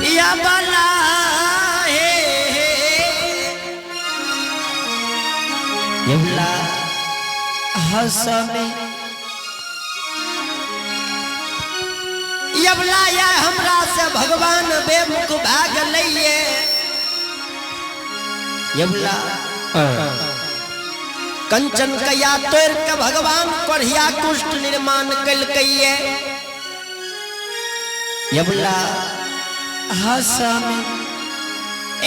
या बला हे यवला हसमी यवला या हमरा से भगवान बेमुख भाग लइए। यवला कंचन कया तोड़ के भगवान कोढ़िया कुष्ठ निर्माण कलकैये। यवला हसमी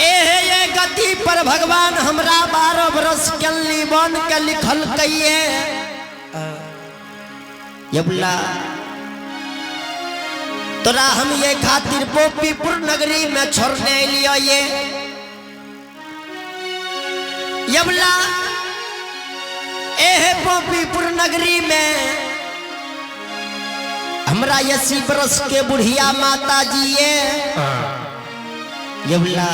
एहे ये गति पर भगवान हमरा 12 बरस केलनी बन के लिखल कहिए। यबला तोरा हम ये खातिर पोपीपुर नगरी में छोड़ने लियो ये। यबला एहे पोपीपुर नगरी में हमरा 80 बरस के बुढ़िया माता जी ये। यवला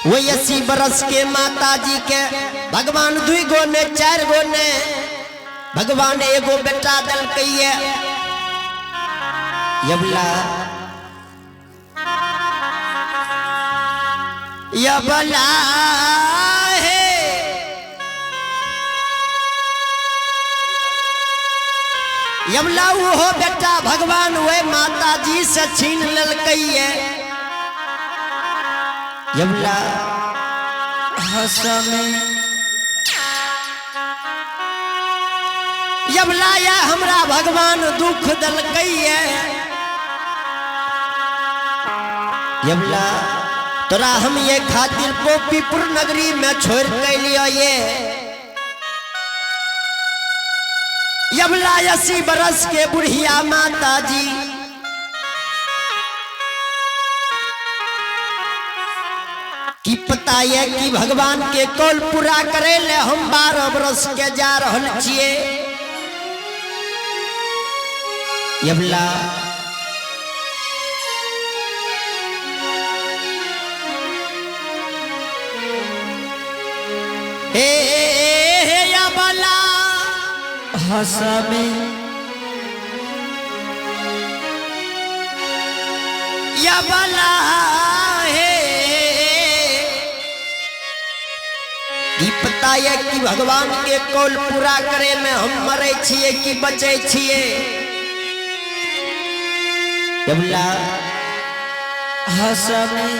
वो 80 बरस के माता जी के भगवान 2 गो ने 4 गो ने भगवान एगो बेटा दलकैये। यवला यवला हे यमला वो बेटा भगवान वे माता जी से छीन ललकैये। यमला हसमी यमला या हमरा भगवान दुख दलकैये। यमला तोरा हम ये खातिर पोपीपुर नगरी में छोड़ के लियो ये। यमला 80 बरस के बुढ़िया माता जी की पता ये कि भगवान के कौल पूरा करे ले हम 12 बरस के जा रहल छिए। यमला हे हे यमला हसमी यमला हे की पता है कि भगवान के कौल पूरा करे में हम मरे छिए कि बचे छिए। यमला हसमी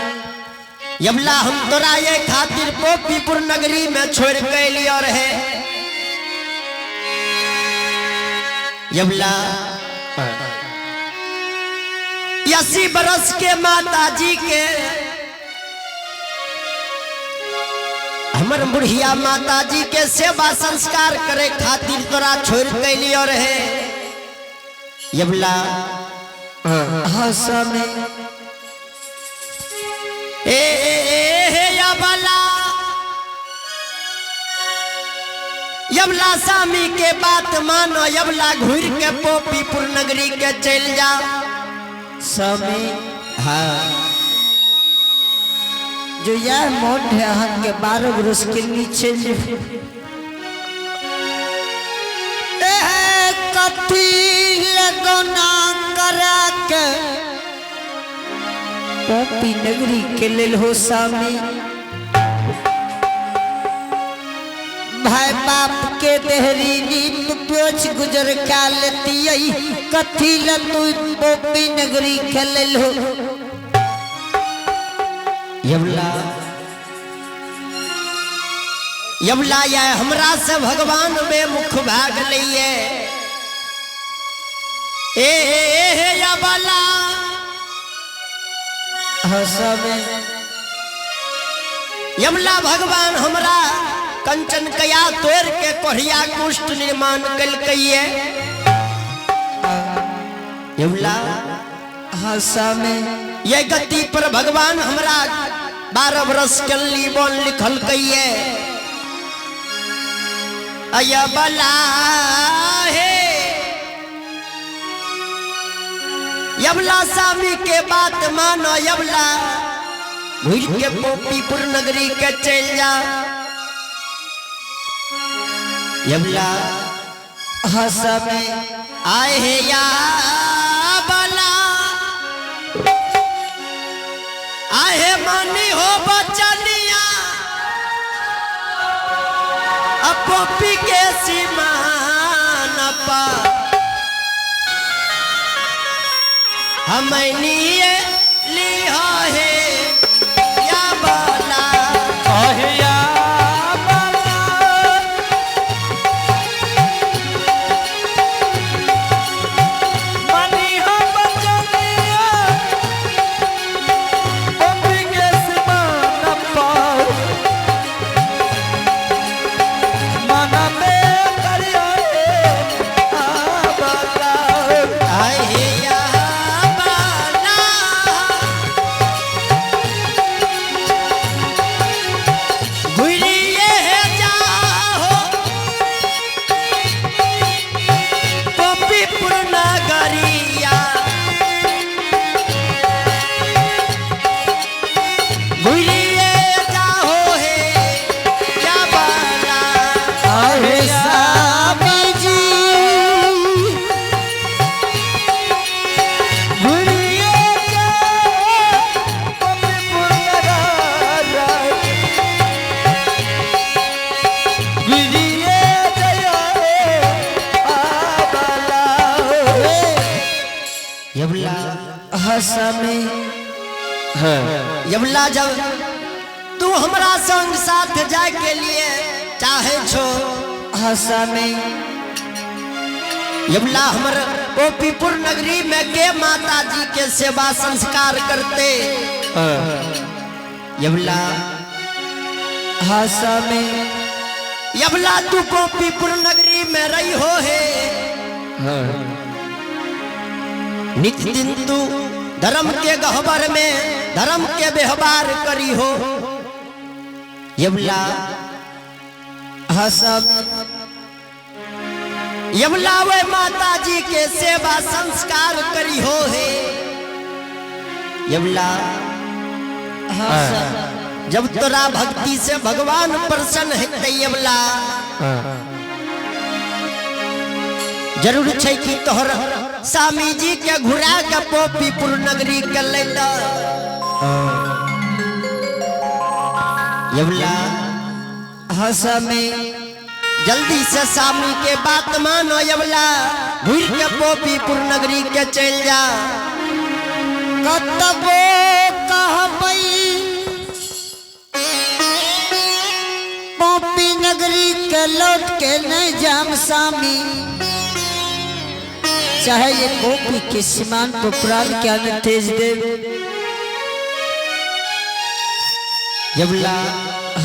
यमला हम तोरा ये खातिर पोपीपुर नगरी में छोड़ के लियो रहे। यमला 80 बरस के माता जी के हमर बुढ़िया माता जी के सेवा संस्कार करे खातिर तोरा छोड़ के लियो रहे। यमला हसमी ए हे यमला यमला स्वामी के बात मानो यमला घूर के पोपीपुर नगरी के चल जा। स्वामी हाँ जो यह मोट है अहाँ के 12 बरस के नीचे कथी लगना करा के पोपी नगरी के लेल हो स्वामी। भाई बाप के देहरी नीप पोछ गुजर का लेती कथी ल तू पोपी नगरी के लेल हो। यमला यमला या हमरा से भगवान में मुख भाग लइए। ए हे यमला हसमे यमला भगवान हमरा कंचन कया तोड़ के कोढ़िया कुष्ठ निर्माण कलकैये। यमला हसमे ये गति पर भगवान हमरा 12 बरस के लीबन लिखल कहिए। अयबला हे यबला स्वामी के बात मानो यबला घुर के पोपीपुर नगरी के चल जा। यबला हसमे आए हे या बला गोपी के सीमा पा हमनिए लिहा है या बाला। अहिया बाला। मनिहा बचनिया, पपी के सिमान पाओ। मन में करियो रे आ बाला। आहे या बाला। घुरिए जाहो गोपीपुर नगरिया, घुरिए जाहो हे या बाला। अरे स्वामी जी घुरिए जाओ, पपीपुर नगरिया। घुरिए जाओ रे आ बाला। यवला हसमी यवला, जब तू हमरा संग साथ जाए के लिए चाहे छो, हसमी यवला, हमर गोपीपुर नगरी में के माता जी के सेवा संस्कार करते? यवला, हसमी यवला, तू गोपीपुर नगरी में रही हो है, नित दिन तू धर्म के गहबर में धर्म के व्यवहार करी हो। यवला, हसमी यवला, वे माता जी के सेवा संस्कार करी हो है। यवला, जब तोरा भक्ति से भगवान प्रसन्न हेतै यवला, जरूर छै कि तोहर स्वामी जी के घुरा के पोपीपुर नगरी के लैला। यवला, हसमी जल्दी से स्वामी के बात मानो यवला, घुर के पोपीपुर नगरी के चल जा। कतबो कहबई पोपी नगरी के लौट के नहीं जाम सामी, चाहे ये गोपी के सीमान को प्राण क्या न तेज दे। यवला,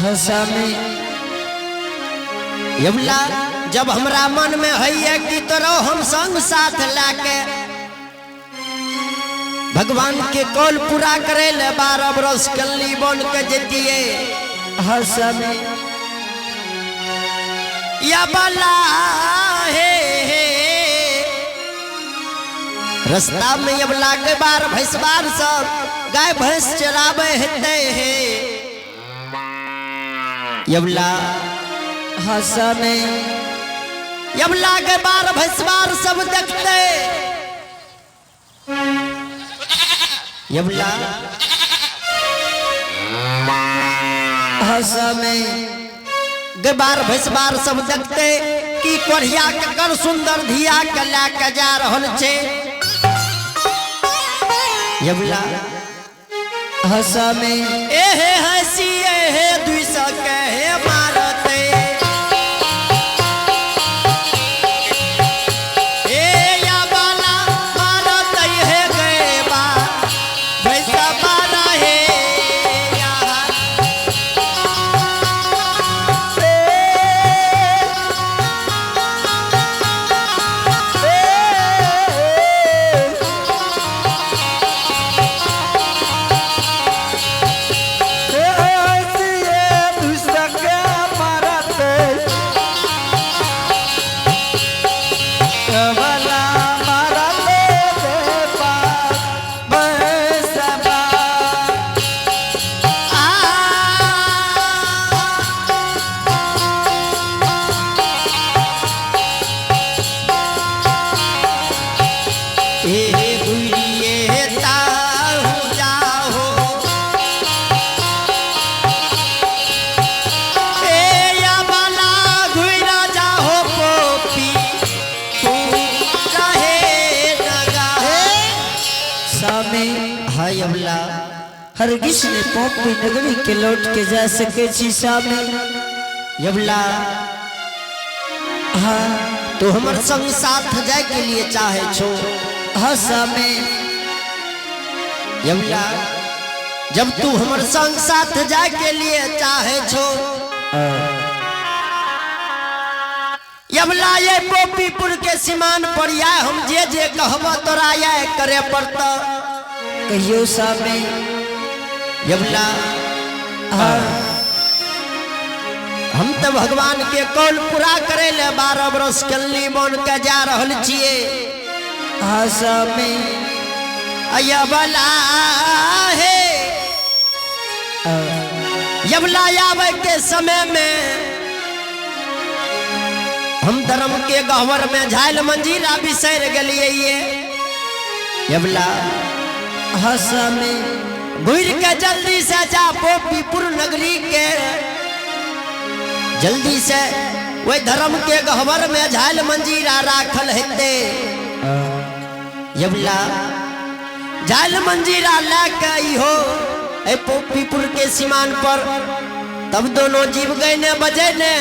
हसामी यवला, जब हमरा मन में है कि तोरो हम संग साथ लाके भगवान के कौल पूरा करे ले 12 बरस कल्ली बन के जतिए। हसामी या बला हे हे, रास्ता में यवला के बार भैंसबार सब गाय भैंस चरावे हेते हे। यवला, हसामी यवला के बार भैंसबार सब देखते। यवला, हसामी गबार भैंसबार सब देखते कि कोढ़िया के कर सुंदर धिया के ला के जा रहल छे। यवला, हसामी एहे हंसी एहे दुई सौ के हे मारते, ए या बाला मारते हे गए बा भैंसा मारा हे या। स्वामी। हाँ यवला। हरगिज ने पोपी नगरी के लौट के जा सके छी स्वामी। यवला। हाँ। तो हमर संग साथ जाए के लिए चाहे छो? हाँ स्वामी। यवला, जब तू हमर संग साथ जाए के लिए चाहे छो यवला, ये गोपीपुर के सीमान पर या हम जे जे कहब तोरा या करे पड़त। कहियो स्वामी। यवला। हाँ। हम तो भगवान के कौल पूरा करे ले 12 बरस कलनी बन के जा रहल छिए। हाँ स्वामी। यवला हे, यवला, आवे के समय में हम धर्म के गहवर में झायल मंजीरा बिसर गेलिए ये यवला। हाँ स्वामी। घुर के जल्दी से जा गोपीपुर नगरी के, जल्दी से वही धर्म के गहवर में झायल मंजीरा राखल हेते यवला। झायल मंजीरा लए इहो ए पोपीपुर के सीमान पर, तब दोनों जीव गए ने बजे ने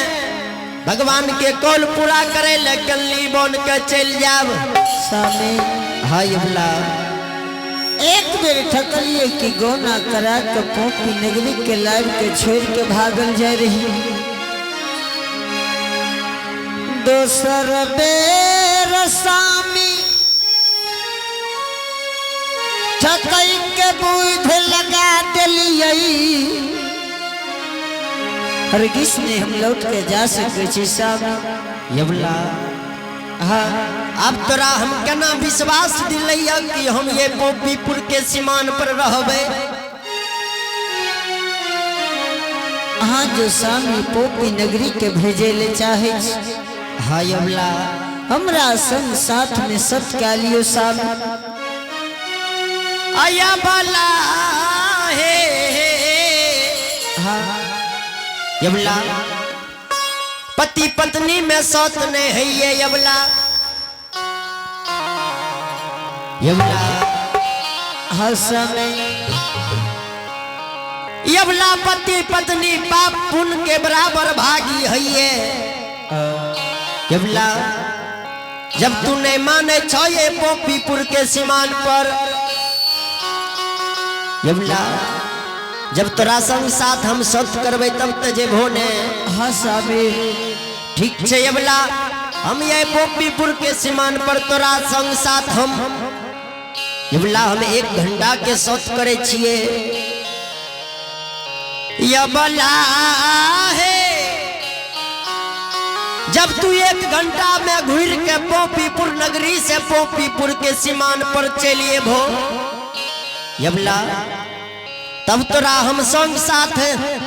भगवान के कौल पूरा करे ले कल्ली बन के चल जाब। स्वामी। हाँ यवला। एक बेर ठकलिए कि गौना करा के पोपी नगरी के लाइव के छोड़ के भागल जाए रही, दोसर बेर स्वामी ठकई के बुध लगा दिलिए। हरगिज ने हम लौट के जा सके छी साहब। यवला। हाँ। अब तोरा हम केना विश्वास दिलैया कि हम ये गोपीपुर के सीमान पर रहबे? अहाँ जो स्वामी पोपी नगरी के भेजे ले चाहे छी, हाँ यवला। हमरा संग साथ में सत का लियो स्वामी। अया बला हे। हाँ। यवला, पति पत्नी में सत नहीं है ये यवला, यवला। हाँ स्वामी। यवला, पति पत्नी पाप पुण्य के बराबर भागी है ये यवला। जब तू नहीं माने छो ये पोपीपुर के सीमान पर यवला, जब तोरा संग साथ हम सत करबै तब तो जेबहो ने। हाँ स्वामी। ठीक छै यवला, हम ये गोपीपुर के सीमान पर तोरा संग साथ हम यवला हम 1 घंटा के सत करे छिए यवला हे। जब तू 1 घंटा में घुर के पोपीपुर नगरी से पोपीपुर के सीमान पर चलिए भो यवला, तब तोरा हम संग साथ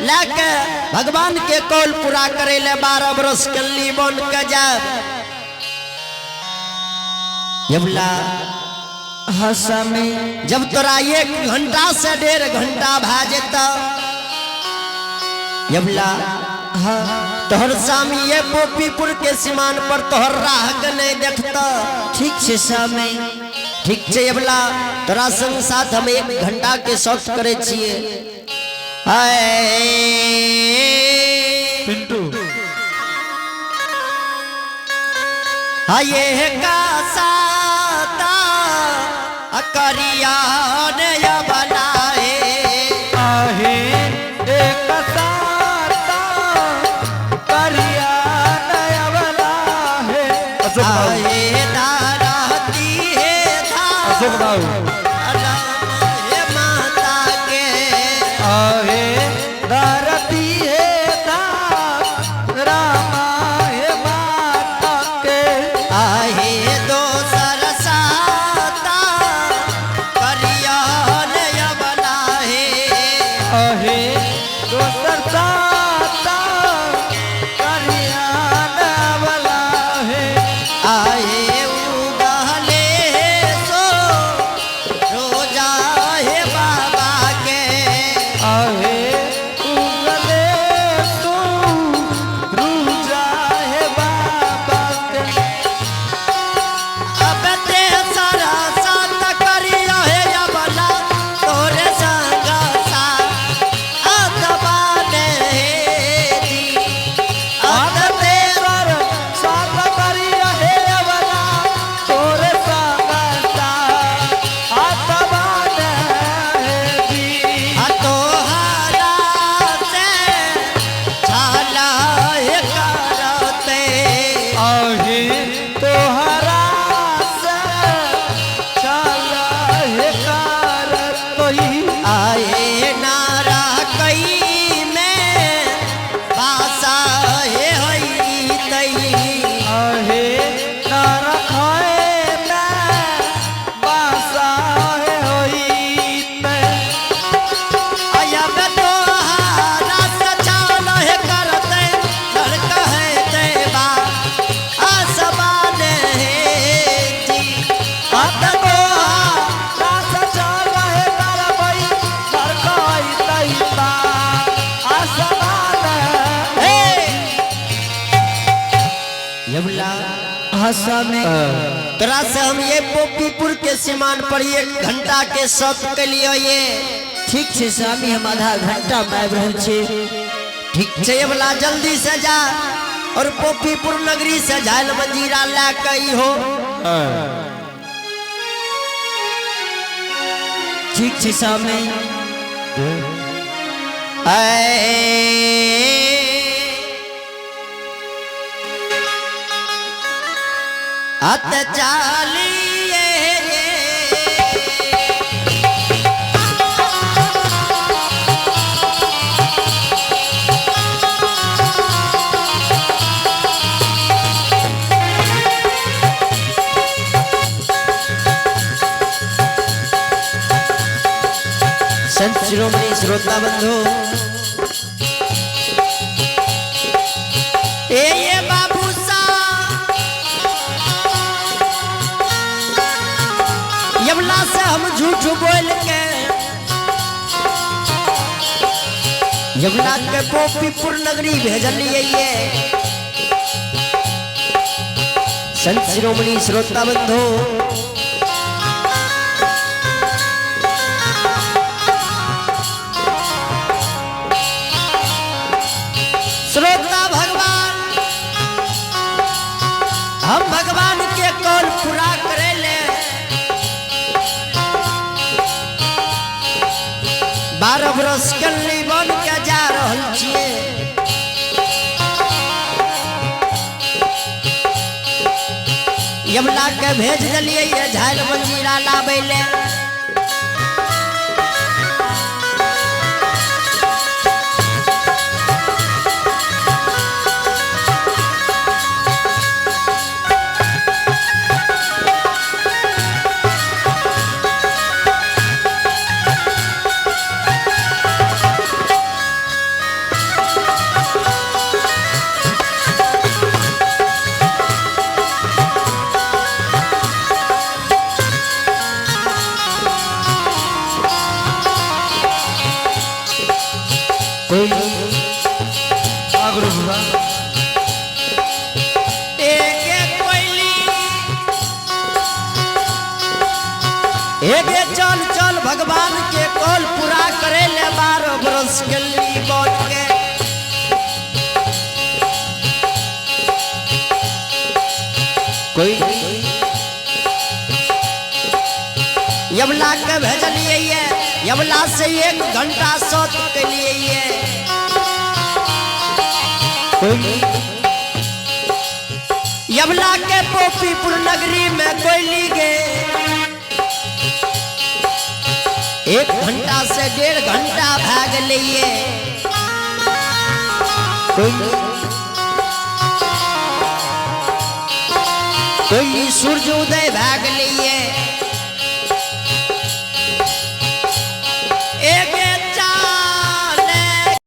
लेके भगवान के कौल पूरा करे ले 12 बरस कल्ली बन के जाब यवला। हाँ स्वामी। जब तोरा 1 घंटा से 1.5 घंटा भा जेता यवला, हाँ। तोहर स्वामी ये गोपीपुर के सीमान पर तोहर राह के नहीं देखता। ठीक छै स्वामी। ठीक छै यवला, तोरा संग साथ हम 1 घंटा के शौक करे छिए। पिंटू। हाय का साता करिया ने यवला हे। आहे एक साता करिया नयवला हे। अशोक बाबू। आहे दाराती हे धा अशोक बाबू। राम हे माता के। आहे धरती हे धा रामा हे माता के। आहे दोसर साता करिया नयवला हे। आहे दोसर साता करिया नयवला हे। आहे उगले सो हाँ स्वामी। तोरा से हम ये गोपीपुर के सीमान पर 1 घंटा के शत के लिए ये। ठीक छै स्वामी, हम आधा घंटा में आबि रहल छी। ठीक छै यवला, जल्दी से जा और गोपीपुर नगरी से झाल मंजीरा ला के हो। ठीक छै स्वामी। अत चालिए संत शिरोमणि श्रोता बंधु, ए ये बाबू सा यमला से हम झूठ बोल के यमुना के गोपीपुर नगरी भेजलिए ये। संत शिरोमणि श्रोता बंधु, श्रोता भगवान, हम भगवान के कौल पूरा करे ले 12 बरस के बन के जा रहल छिए। यमुना के भेज दिलिए ये झाल मंजीरा लाबै ले। एक चल चल भगवान के कौल पूरा करे ले 12 बरस के बन के। कोई यमला के भेजलिए ये, यमला से 1 घंटा सत के लिए ये। यमला के गोपीपुर नगरी में कोयली गए 1 घंटा से 1.5 घंटा भाग लिए। कोई सूर्य उदय भाग